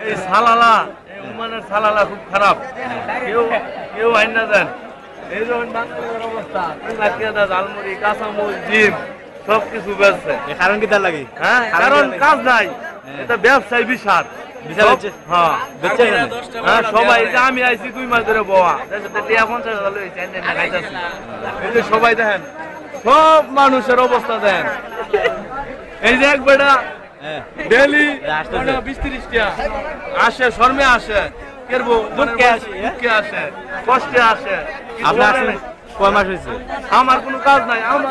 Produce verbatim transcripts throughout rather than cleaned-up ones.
এই সালালা, এই ওমানের সালালা খুব খারাপ। কেউ, কেউ আইন না দেন। এই যেমন বাংলাদেশের অবস্থা, লাকিয়াদা, ঝালমুড়ি, কাঁচামরিচ, ডিম, সবকিছু বেচছে। এর কারণ কিতা লাগি? হ্যাঁ, কারণ কারণ কিতা লাগি? কাজ নাই। হ্যাঁ। এটা ব্যবসায় বিশাল। বিশাল সব, হচ্ছে? হ্যাঁ। বেচছে কেনে? হ্যাঁ, সবাই, এই যে আমি আইছি দুই মাস ধরে বওয়া, দেশে তো টিয়া পঞ্চাশ হাজার লইছে, এনে এনে খাইতেছি। এই যে সবাই দেখেন, সব মানুষের অবস্থা দেখেন। এই যে এক বেটা হ্যাঁ। ডেইলি এ, আসতেছে। মানে বিশ তিরিশ টিয়া আসে, শরমে আসে, কেরবো, মানে দুঃখে আসে, হ্যাঁ? দুঃখে আসে, কষ্টে আসে। কিছু আপনি বলে আসছেন নাই। কয় মাস হয়েছে? আমার কোনো কাজ নাই, আমার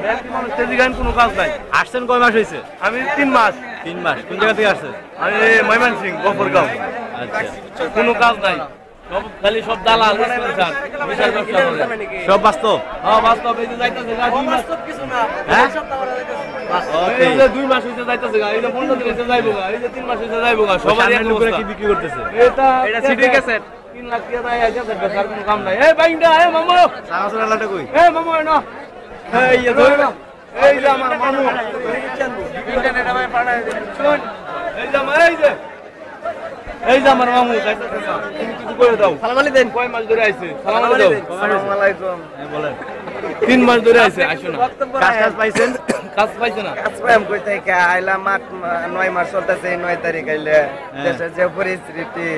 ব্যাংক মানুষ তেজিগান কোনো কাজ নাই। আসছেন কয় মাস হয়েছে? আমি তিন মাস। তিন মাস। কোন জায়গা থেকে আসছেন? আমি এই ময়মনসিংহ, গফরগাঁও। আচ্ছা। কোনো কাজ নাই। সব, খালি সব দালাল, স্পন্সর, বিশাল ব্যবসা করে। সব বাস্তব? হ্যাঁ, বাস্তব। এই যে যাইতাছে গা, দুই মাস। হ্যাঁ? এই যে দুই মাস হইছে যাইতাছে গা, এই যে পনেরো দিন হইছে যাইবো গা, এই যে তিন মাস হইছে যাইবো গা, সবার সামনে এক লোকেরা অবস্থা। কি বিক্রি করতেছে? এটা এটা সিটি ক্যাসেট। তিন লাখ টাকা দেয়, আইসা দেখবে, স্যার, কোনো কাম নাই। এই বাইন্দা, এই মামু। সারা সারা লাটা কই? এই মামু, এই না। এই যে ধরে না। এই যে আমার মামু। এই যে আমার, এই যে। এই যে আমার মামু, চাচা, চাচা, তুমি কিছু করে দাও। সালাম আলাইকুম দেন। কয় মাস ধরে আইছে? সালাম আলাইকুম। সালাম আলাইকুম। হ্যাঁ, বলেন। তিন মাস ধরে আইছে, আইসো না। বক্তব্য কাজ টাজ পাইছেন? কাজ পাইছে না। কাজ পাই আমি কই থেকে? আইলাম আট মা-, নয় মাস চলতেছে, এই নয় তারিখ আইলে হ্যাঁ। দেশের যে পরিস্থিতি,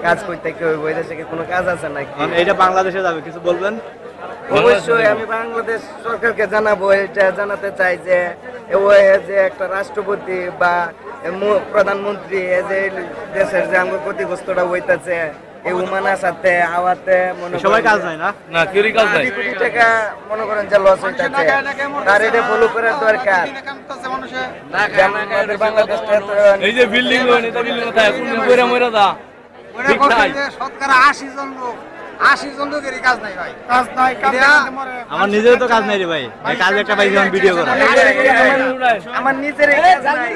কাজ কই থেকে হইব? এই দেশে কি কোনো কাজ আছে নাকি? মানে এটা বাংলাদেশে যাবে, কিছু বলবেন? অবশ্যই আমি বাংলাদেশ সরকারকে জানাবো, এটা জানাতে চাই যে ও এ যে একটা রাষ্ট্রপতি বা এ মু-, প্রধানমন্ত্রী এ যে দেশের যে আমরা ক্ষতিগ্রস্তটা হইতাছে, এই ওমান আসাতে আওয়াতে মনে সবাই করেন কাজ যে নাই না? না, কেউরই কাজ নাই। কোটি কোটি টাকা মনে করেন যে লস হইতাছে, তার এটা ফলো করার দরকার। যে আমাদের বাংলাদেশটা তো এই যে বিল্ডিং, এটা বিল্ডিং কোথায়? কোন মরে মরে দা? ওরা ঠিক বলছে তাই। যে শতকরা আশি জন লোক, আশি জন লোকেরই কাজ নাই ভাই। কাজ নাই, কাজ এটা নাই, মরে। আমার নিজেরও তো কাজ নাই রে ভাই। এই কাজ একটা পাইছি, আমি ভিডিও করা। আমার নিজের এই কাজ নাই।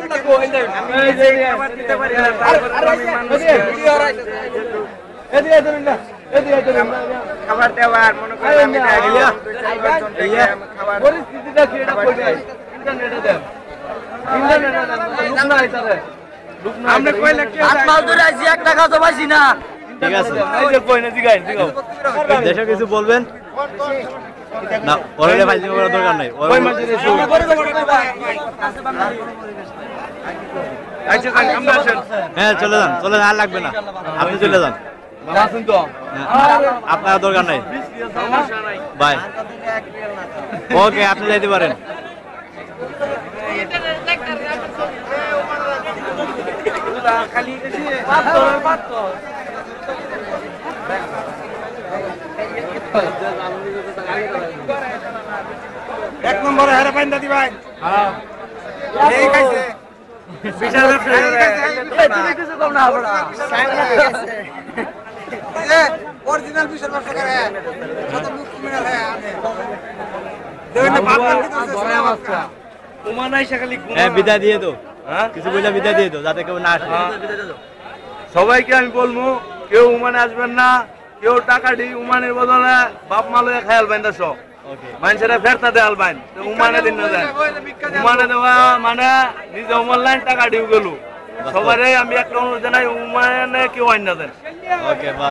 আমি নিজেই খাবার দিতে পারি না, তারপরে আমি মানুষকে খাবার দেওয়ার মনে করেন আমি আইয়া, দুই চার পাঁচ জন থেকে আইয়া। আমি খাবার পরিস্থিতিটা কি এটা খাবার কইবে? দেই। ইন্টারনেটে দেন। ইন্টারনেটে দেন। লোক নাই তারে। আপনি কইলে কি আট মাস ধরে আইছি, এক টাকা তো পাইছি না। ঠিক আছে। এই যে কই না, জিগাই, জিগাও। দেশে কিছু বলবেন? না, ওরা ফাইজলামি করার দরকার নাই। ওরা কয় মাস ধরে আইছো? আচ্ছা, যান, আমরা আসেন। হ্যাঁ, চলে যান, চলে যান, আর লাগবে না। আপনি চলে যান। ভালো আছেন তো? হ্যাঁ, আপনার দরকার নাই। সমস্যা নাই। বাই। ওকে, আপনি যাইতে পারেন। এক নম্বরে হেরে পাইন দাদি ভাই। এই খাইছে। বিশাল ব্যবসা করে। এই খাইছে, এই খাইছে। এই, তুমি কিছু কম না, আমরা। এই যে অরিজিনাল বিশাল ব্যবসা করে। কত মুখ মিলাল হয়, আনে। দেখবেন না, বাপ মা কিন্তু আছে, ওমান আইসা খালি ঘুমায়। হ্যাঁ, বিদায় দিয়ে দাও। হ্যাঁ? কিছু বলে বিদায় দিয়ে দাও, যাতে কেউ না আসে। হ্যাঁ। সবাইকে আমি বলবো, কেউ ওমানে আসবেন না, কেউ টাকা দি ওমানের বদলে বাপ মা লইয়া খায়াল বাইন্দা সব। ওকে। মানুষেরা ফেরতা দেয়াল বাইন, তো ওমানে দিন না যায়। ওমানে দেওয়া মানে নিজে ওমান লাইন টাকা দিও গেল। সবারে আমি একটা অনুরোধ জানাই, ওমানে কেউ আইন না দেন। ওকে, বাহ।